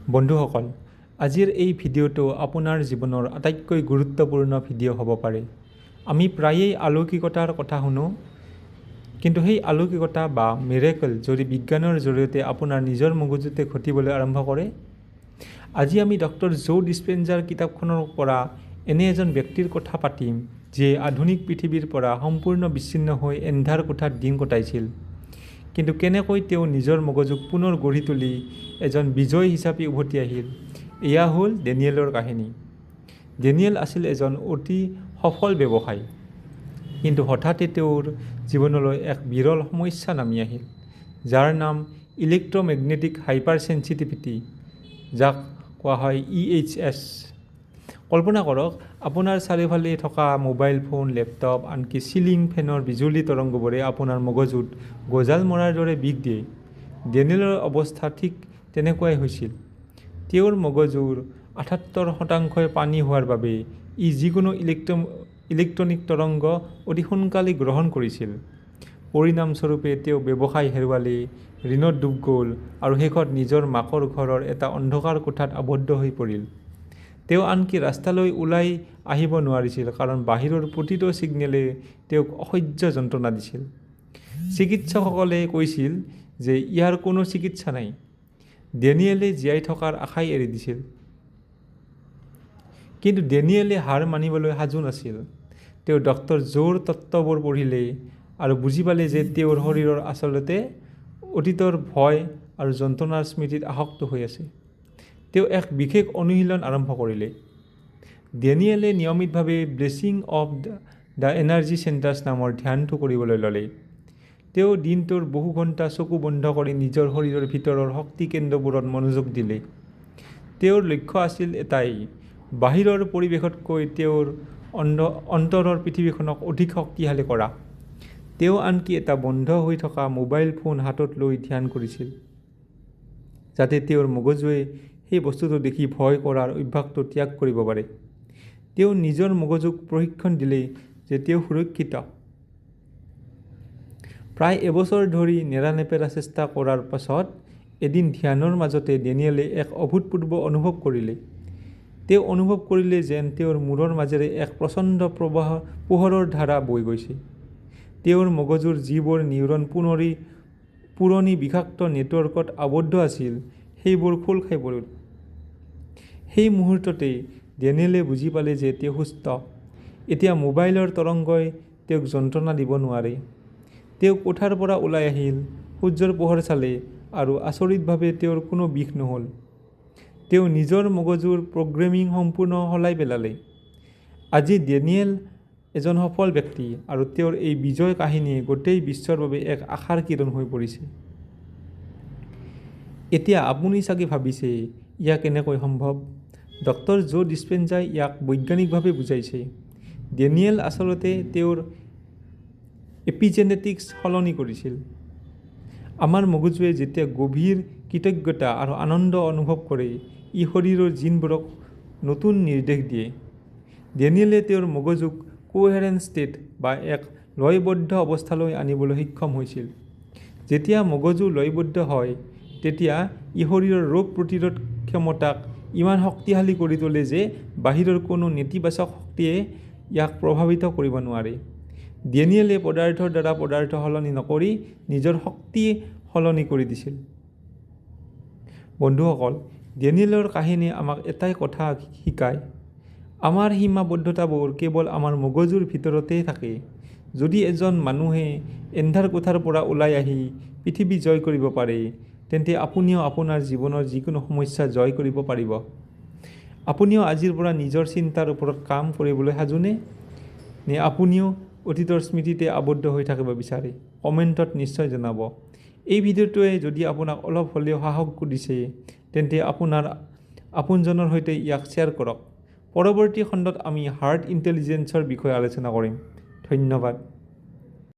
বন্ধুসকল, আজিৰ এই ভিডিঅ'টো আপোনাৰ জীৱনৰ আটাইতকৈ গুৰুত্বপূৰ্ণ ভিডিঅ' হ'ব পাৰে। আমি প্ৰায়েই অলৌকিকতাৰ কথা শুনো, কিন্তু সেই অলৌকিকতা বা মিৰেকল যদি বিজ্ঞানৰ জৰিয়তে আপোনাৰ নিজৰ মগজুতে ঘটিবলৈ আৰম্ভ কৰে। আজি আমি ডক্টৰ জো ডিছপেঞ্জাৰ কিতাপখনৰ পৰা এনে এজন ব্যক্তিৰ কথা পাতিম, যিয়ে আধুনিক পৃথিৱীৰ পৰা সম্পূৰ্ণ বিচ্ছিন্ন হৈ এন্ধাৰ কোঠাত দিন কটাইছিল। কিন্তু কেনেকৈ তেওঁ নিজৰ মগজুক পুনৰ গঢ়ি তুলি এজন বিজয়ী হিচাপে উভতি আহিল, এয়া হ'ল ডেনিয়েলৰ কাহিনী। ডেনিয়েল আছিল এজন অতি সফল ব্যৱসায়ী। কিন্তু হঠাতে তেওঁৰ জীৱনলৈ এক বিৰল সমস্যা নামি আহিল, যাৰ নাম ইলেক্ট্ৰমেগনেটিক হাইপাৰ চেঞ্চিটিভিটি, যাক কোৱা হয় ইএইচএছ। কল্পনা কৰক, আপোনাৰ চাৰিওফালে থকা মোবাইল ফোন, লেপটপ, আনকি চিলিং ফেনৰ বিজুলী তৰংগবোৰে আপোনাৰ মগজুত গজাল মৰাৰ দৰে বিষ দিয়ে। ডেনিয়েলৰ অৱস্থা ঠিক তেনেকুৱাই হৈছিল। তেওঁৰ মগজুৰ 78 শতাংশই পানী হোৱাৰ বাবে ই যিকোনো ইলেক্ট্ৰনিক তৰংগ অতি সোনকালে গ্ৰহণ কৰিছিল। পৰিণামস্বৰূপে তেওঁ ব্যৱসায় হেৰুৱালে, ঋণত ডুব গ'ল আৰু শেষত নিজৰ মাকৰ ঘৰৰ এটা অন্ধকাৰ কোঠাত আবদ্ধ হৈ পৰিল। তেওঁ আনকি ৰাস্তালৈ ওলাই আহিব নোৱাৰিছিল, কাৰণ বাহিৰৰ প্ৰতিটো ছিগনেলে তেওঁক অসহ্য যন্ত্ৰণা দিছিল। চিকিৎসকসকলে কৈছিল যে ইয়াৰ কোনো চিকিৎসা নাই। ডেনিয়েলে জীয়াই থকাৰ আশাই এৰি দিছিল। কিন্তু ডেনিয়েলে হাৰ মানিবলৈ সাজু নাছিল। তেওঁ ডক্টৰ জোৰ তত্ত্ববোৰ পঢ়িলে আৰু বুজি পালে যে তেওঁৰ শৰীৰৰ আচলতে অতীতৰ ভয় আৰু যন্ত্ৰণাৰ স্মৃতিত আসক্ত হৈ আছে। তেওঁ এক বিশেষ অনুশীলন আৰম্ভ কৰিলে। ডেনিয়েলে নিয়মিতভাৱে "Blessing of the Energy Centers" নামৰ ধ্যানটো কৰিবলৈ ল'লে। তেওঁ দিনটোৰ বহু ঘণ্টা চকু বন্ধ কৰি নিজৰ শৰীৰৰ ভিতৰৰ শক্তি কেন্দ্ৰবোৰত মনোযোগ দিলে। তেওঁৰ লক্ষ্য আছিল এটাই, বাহিৰৰ পৰিৱেশতকৈ তেওঁৰ অন্তৰৰ পৃথিৱীখনক অধিক শক্তিশালী কৰা। তেওঁ আনকি এটা বন্ধ হৈ থকা মোবাইল ফোন হাতত লৈ ধ্যান কৰিছিল, যাতে তেওঁৰ মগজুৱে সেই বস্তুটো দেখি ভয় কৰাৰ অভ্যাসটো ত্যাগ কৰিব পাৰে। তেওঁ নিজৰ মগজুক প্ৰশিক্ষণ দিলে যে তেওঁ সুৰক্ষিত। প্ৰায় এবছৰ ধৰি নেৰানেপেৰা চেষ্টা কৰাৰ পাছত এদিন ধ্যানৰ মাজতে ডেনিয়েলে এক অভূতপূৰ্ব অনুভৱ কৰিলে। তেওঁ অনুভৱ কৰিলে যেন তেওঁৰ মূৰৰ মাজেৰে এক প্ৰচণ্ড প্ৰবাহ পোহৰৰ ধাৰা বৈ গৈছে। তেওঁৰ মগজুৰ যিবোৰ নিউৰন পুৰণি বিষাক্ত নেটৱৰ্কত আবদ্ধ আছিল, সেইবোৰ খোল খাই পৰিল। সেই মুহূৰ্ততে ডেনিয়েলে বুজি পালে যে তেওঁ সুস্থ। এতিয়া মোবাইলৰ তৰংগই তেওঁক যন্ত্ৰণা দিব নোৱাৰে। তেওঁ কোঠাৰ পৰা ওলাই আহিল, সূৰ্যৰ পোহৰ চালে আৰু আচৰিতভাৱে তেওঁৰ কোনো বিষ নহ'ল। তেওঁ নিজৰ মগজুৰ প্ৰগ্ৰেমিং সম্পূৰ্ণ সলাই পেলালে। আজি ডেনিয়েল এজন সফল ব্যক্তি আৰু তেওঁৰ এই বিজয় কাহিনীয়ে গোটেই বিশ্বৰ বাবে এক আশাৰ কিৰণ হৈ পৰিছে। এতিয়া আপুনি চাগে ভাবিছে, এয়া কেনেকৈ সম্ভৱ? ডক্টৰ জো ডিছপেঞ্জাই ইয়াক বৈজ্ঞানিকভাৱে বুজাইছে। ডেনিয়েল আচলতে তেওঁৰ এপিজেনেটিক্স সলনি কৰিছিল। আমাৰ মগজুৱে যেতিয়া গভীৰ কৃতজ্ঞতা আৰু আনন্দ অনুভৱ কৰে, ই শৰীৰৰ জিনবোৰক নতুন নিৰ্দেশ দিয়ে। ডেনিয়েলে তেওঁৰ মগজুক কোহেৰেণ্ট ষ্টেট বা এক লয়বদ্ধ অৱস্থালৈ আনিবলৈ সক্ষম হৈছিল। যেতিয়া মগজু লয়বদ্ধ হয়, তেতিয়া ই শৰীৰৰ ৰোগ প্ৰতিৰোধ ক্ষমতাক ইমান শক্তিশালী কৰি তোলে যে বাহিৰৰ কোনো নেতিবাচক শক্তিয়ে ইয়াক প্ৰভাৱিত কৰিব নোৱাৰে। ডেনিয়েলে পদাৰ্থৰ দ্বাৰা পদাৰ্থ সলনি নকৰি নিজৰ শক্তি সলনি কৰি দিছিল। বন্ধুসকল, ডেনিয়েলৰ কাহিনীয়ে আমাক এটাই কথা শিকায়, আমাৰ সীমাবদ্ধতাবোৰ কেৱল আমাৰ মগজুৰ ভিতৰতেই থাকে। যদি এজন মানুহে এন্ধাৰ কোঠাৰ পৰা ওলাই আহি পৃথিৱী জয় কৰিব পাৰে, তেন্তে আপুনিও আপোনাৰ জীৱনৰ যিকোনো সমস্যা জয় কৰিব পাৰিব। আপুনিও আজিৰ পৰা নিজৰ চিন্তাৰ ওপৰত কাম কৰিবলৈ সাজুনে? নে আপুনিও অতীতৰ স্মৃতিতে আবদ্ধ হৈ থাকিব বিচাৰে? কমেণ্টত নিশ্চয় জনাব। এই ভিডিঅ'টোৱে যদি আপোনাক অলপ হ'লেও সাহস দিছে, তেন্তে আপোনাৰ আপোনজনৰ সৈতে ইয়াক শ্বেয়াৰ কৰক। পৰৱৰ্তী খণ্ডত আমি হাৰ্ট ইণ্টেলিজেন্সৰ বিষয়ে আলোচনা কৰিম। ধন্যবাদ।